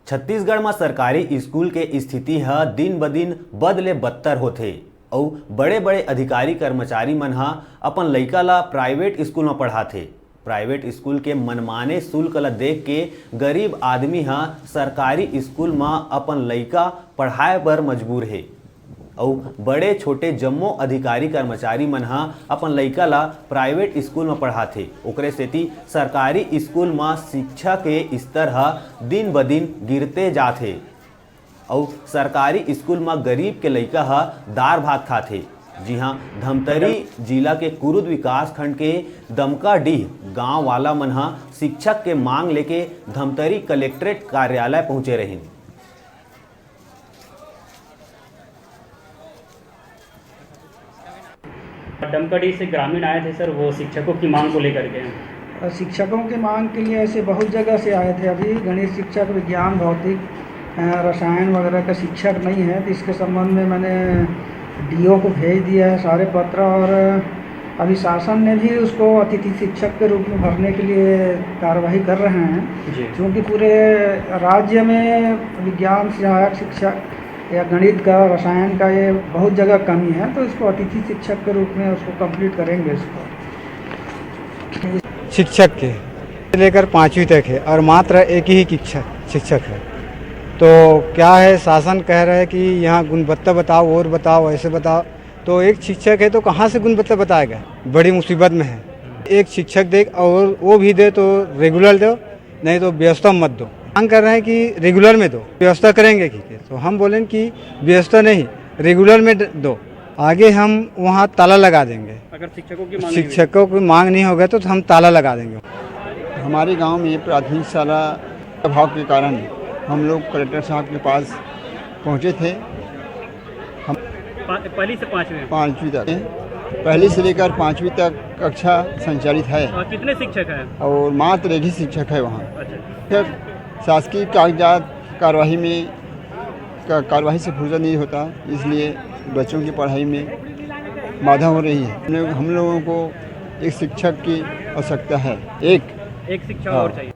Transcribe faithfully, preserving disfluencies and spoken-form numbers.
छत्तीसगढ़ म सरकारी स्कूल के स्थिति ह दिन-ब-दिन बद ले बदतर होथे अउ बड़े-बड़े अधिकारी-कर्मचारी मन ह अपन लइका ला प्राइवेट स्कूल म पढ़ाथे। प्राइवेट स्कूल के मनमाने शुल्क ला देख के गरीब आदमी ह सरकारी स्कूल म अपन लइका पढ़ाए बर मजबूर हे। अउ बड़े छोटे जम्मो अधिकारी कर्मचारी मन ह अपन लइका ला प्राइवेट स्कूल म पढ़ाथे। ओकरे सेती सरकारी स्कूल म शिक्षा के स्तर ह दिन ब दिन गिरते जात हे। अउ सरकारी स्कूल म गरीब के लइका ह दार भात खाथे। जिहां धमतरी जिला के कुरुद विकास खंड के दमकाडीह गांव वाला मन ह शिक्षक के मांग लेके धमतरी कलेक्ट्रेट कार्यालय पहुंचे रहिन। डमकड़ी से ग्रामीण आए थे सर, वो शिक्षकों की मांग को लेकर के। शिक्षकों की मांग के लिए ऐसे बहुत जगह से आए थे। अभी गणित शिक्षक, विज्ञान, भौतिक, अ, रसायन वगैरह का शिक्षक नहीं है, तो इसके संबंध में मैंने डीओ को भेज दिया है सारे पत्र, और अभी शासन ने भी उसको अतिथि शिक्षक के रूप में भरने के लिए कार्रवाई कर रहे हैं। जी। क्योंकि पूरे राज्य में विज्ञान सहायक शिक्षक या गणित का, रसायन का ये बहुत जगह कमी है, तो इसको अतिथि शिक्षक के रूप में उसको कंप्लीट करेंगे इसको। शिक्षक के लेकर पाँचवीं तक है और मात्र एक ही शिक्षक, शिक्षक है। तो क्या है, शासन कह रहा है कि यहाँ गुणवत्ता बताओ और बताओ, ऐसे बताओ। तो एक शिक्षक है तो कहाँ से गुणवत्ता बताएगा? बड़ी मुसीबत में है। एक शिक्षक दे और वो भी दे तो रेगुलर दो, नहीं तो व्यवस्था मत दो। मांग कर रहे हैं कि रेगुलर में दो, व्यवस्था करेंगे कि? तो हम बोलें कि व्यवस्था नहीं, रेगुलर में ड-, दो, आगे हम वहाँ ताला लगा देंगे। अगर शिक्षकों की मांग नहीं हुई? शिक्षकों की मांग नहीं होगा तो हम ताला लगा देंगे। हमारे गांव में प्राथमिक शाला अभाव के कारण हम लोग कलेक्टर साहब के पास पहुंचे थे। हम पा-, पहली से पाँचवीं? पाँचवीं तक। पहली से लेकर पाँचवीं तक कक्षा संचालित है। और कितने शिक्षक हैं? और मात्र एक ही शिक्षक है वहाँ। अच्छा। फिर शासकीय कागजात कार्यवाही में, का-, कार्यवाही से फुर्सत नहीं होता, इसलिए बच्चों की पढ़ाई में बाधा हो रही है। हम लोग, हम लोगों को एक शिक्षक की आवश्यकता है। एक एक शिक्षक हाँ। और चाहिए।